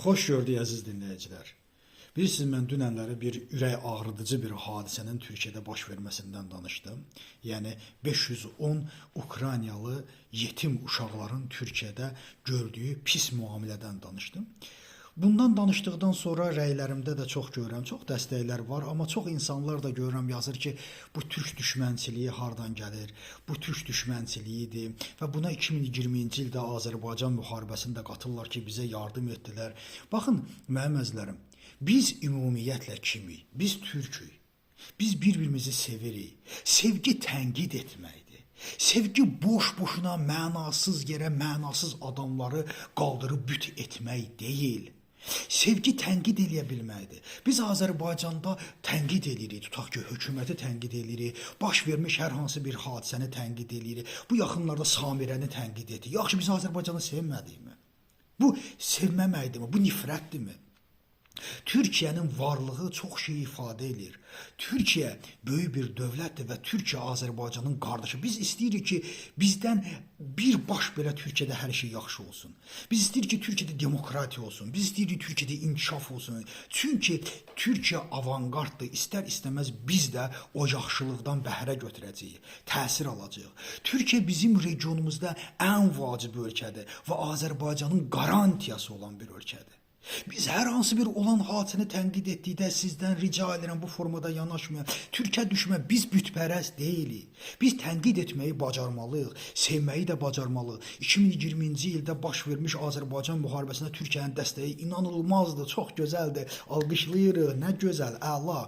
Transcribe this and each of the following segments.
Xoş gördük əziz dinləyicilər. Bilirsiniz, mən dünənləri bir ürək ağrıdıcı bir hadisənin Türkiyədə baş verməsindən danışdım. Yəni 510 Ukraynalı yetim uşaqların Türkiyədə gördüyü pis müamilədən danışdım. Bundan danışdıqdan sonra rəylərimdə də çox görürəm, çox dəstəklər var, amma çox insanlar da görürəm yazır ki, bu türk düşmənçiliyi hardan gəlir? Bu türk düşmənçiliyidir və buna 2020-ci ildə Azərbaycan müharibəsində qatırlar ki, bizə yardım etdilər. Baxın, mənim əzizlərim, biz ümumiyyətlə kimik? Biz türkük. Biz bir-birimizi sevirik. Sevgi tənqid etməkdir. Sevgi boş-boşuna mənasız yerə mənasız adamları qaldırıb büt etmək deyil. Sevgi tənqid eləyə bilməkdir. Biz Azərbaycanda tənqid eləyirik, tutaq ki, hökuməti tənqid eləyirik, baş vermiş hər hansı bir hadisəni tənqid eləyirik. Bu yaxınlarda Samirəni tənqid etdik. Yaxşı, biz Azərbaycanı sevmədikmi? Bu sevməməkdirmi? Bu nifrətdirmi? Türkiyənin varlığı çox şey ifadə eləyir. Türkiyə böyük bir dövlətdir və Türkiyə Azərbaycanın qardaşı. Biz istəyirik ki, bizdən bir baş belə Türkiyədə hər şey yaxşı olsun. Biz istəyirik ki, Türkiyədə demokratiya olsun. Biz istəyirik Türkiyədə inkişaf olsun. Çünki Türkiyə avangarddır. İstər-istəməz biz də o yaxşılıqdan bəhrə götürəcəyik, təsir alacağıq. Türkiyə bizim regionumuzda ən vacib ölkədir və Azərbaycanın qarantiyası olan bir ölkədir. Biz hər hansı bir olan hadisəni tənqid etdikdə sizdən rica edirəm bu formada yanaşmayın. Türkə düşmə, biz bütpərəst deyilik. Biz tənqid etməyi bacarmalıyıq, sevməyi də bacarmalıyıq. 2020-ci ildə baş vermiş Azərbaycan müharibəsinə Türkiyənin dəstəyi inanılmazdır, çox gözəldir. Alqışlayırıq, nə gözəl, əla.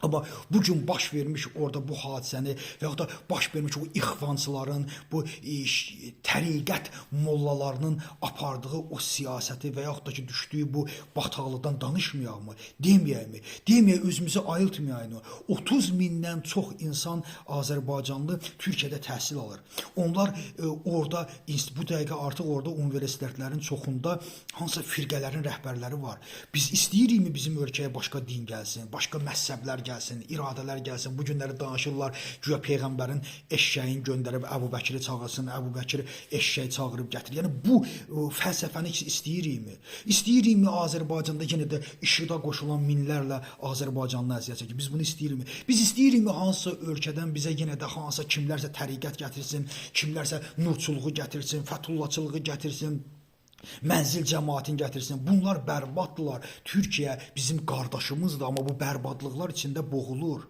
Amma bu gün baş vermiş orada bu hadisəni və yaxud da baş vermiş o ixvançıların, bu təriqət mollalarının apardığı o siyasəti və yaxud da ki düşdüyü bu bataqlıqdan danışmayaqmı? Deməyəkmi? Deməyək, özümüzü ayıltmayaq. 30 mindən çox insan Azərbaycanlı Türkiyədə təhsil alır. Onlar orada bu dəqiqə artıq orada universitetlərin çoxunda hansısa firqələrin rəhbərləri var. Biz istəyirikmi bizim ölkəyə başqa din gəlsin, başqa məzhəblər gəlsin, iradələr gəlsin. Bu günləri danışırlar, güya peyğəmbərin eşşəyin göndərib Əbu Bəkiri çağırsın, Əbu Bəkir eşşəyi çağırıb gətirir. Yəni bu fəlsəfəni istəyirikmi? İstəyirikmi Azərbaycanda yenə də IŞİD-ə qoşulan minlərlə Azərbaycanlı əziyyət çəkir? Biz bunu istəyirikmi? Biz istəyirikmi hansısa ölkədən bizə yenə də hansısa kimlərsə təriqət gətirsin, kimlərsə nurçuluğu gətirsin, fətullahçılığı gətirsin, mənzil cəmaatini gətirsin. Bunlar bərbaddılar. Türkiyə bizim qardaşımızdır, amma bu bərbadlıqlar içində boğulur.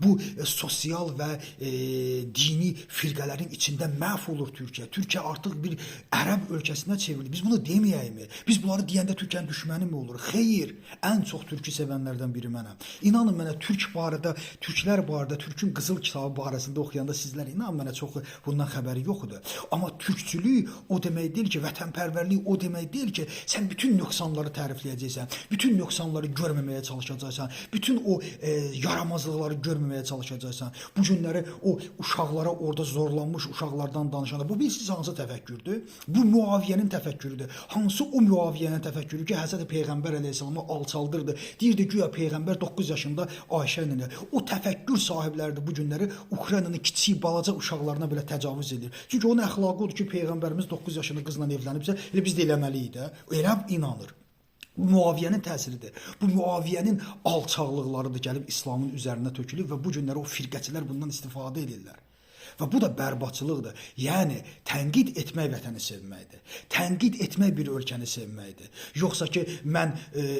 Bu sosial və dini firqələrin içində məhv olur Türkiyə. Türkiyə artıq bir ərəb ölkəsinə çevrildi. Biz bunu deməyəkmi? Biz bunları deyəndə Türkiyənin düşməni mi olur? Xeyr, ən çox türkü sevənlərdən biri mənəm. İnanın mənə, türk barədə, türklər barədə, türkün qızıl kitabı barəsində oxuyanda sizlər inanın mənə çox bundan xəbəri yox idi. Amma türkçülük o demək deyil ki, vətənpərvərlik o demək deyil ki, sən bütün nöqsanları tərifləyəcəksən, bütün nöqsanları görməməyə çalışacaqsan, bütün o yaramazlıqları görməməyə çalışacaqsan. Bu günləri o uşaqlara orada zorlanmış uşaqlardan danışanda bu bilirsiniz hansı təfəkkürdür? Bu Muaviyyənin təfəkkürüdür. Hansı o Muaviyyənin təfəkkürü ki, Həzrəti Peyğəmbər əleyhissalamı alçaldırdı. Deyirdi güya Peyğəmbər 9 yaşında Ayşə ilə. O təfəkkür sahibləri də bu günləri Ukraynanın kiçik balaca uşaqlarına belə təcavüz edir. Çünki onun əxlaqı odur ki, Peyğəmbərimiz 9 yaşında qızla evlənibsə, elə biz də eləməliyik də. Elə inanır. Bu Muaviyyənin təsiridir. Bu Muaviyyənin alçaqlıqlarıdır, gəlib İslamın üzərinə tökülür və bu günləri o firqəçilər bundan istifadə edirlər. Və bu da bərbadçılıqdır. Yəni tənqid etmək vətəni sevməkdir. Tənqid etmək bir ölkəni sevməkdir. Yoxsa ki mən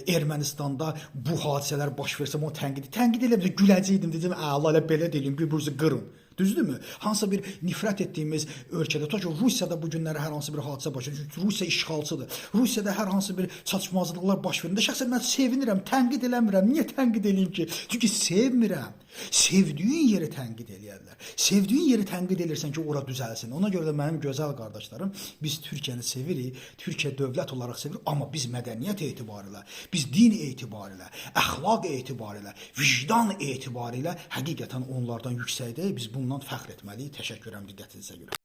Ermənistanda bu hadisələr baş versə onu tənqid eləməyəcəm, güləcəydim, deyəcəm əla elə belə deyim, bir-birinizi qırın. Düzdürmü? Hansısa bir nifrət etdiyimiz ölkədə, tutaq ki, Rusiyada bu günləri hər hansı bir hadisə baş verir. Çünki Rusiya işğalçıdır. Rusiyada hər hansı bir çatışmazlıqlar baş verəndə şəxsən mən sevinirəm, tənqid eləmirəm. Niyə tənqid eləyim ki? Çünki sevmirəm. Sevdiyin yeri tənqid eləyərlər. Sevdiyin yeri tənqid elirsən ki, ora düzəlsin. Ona görə də mənim gözəl qardaşlarım, biz Türkiyəni sevirik, Türkiyə dövlət olaraq sevirik, amma biz mədəniyyət etibarilə, biz din etibarilə, əxlaq etibarilə, vicdan etibarilə həqiqətən onlardan yüksəkdəyik. Biz bundan fəxr etməliyik. Təşəkkür edirəm diqqətinizə görə.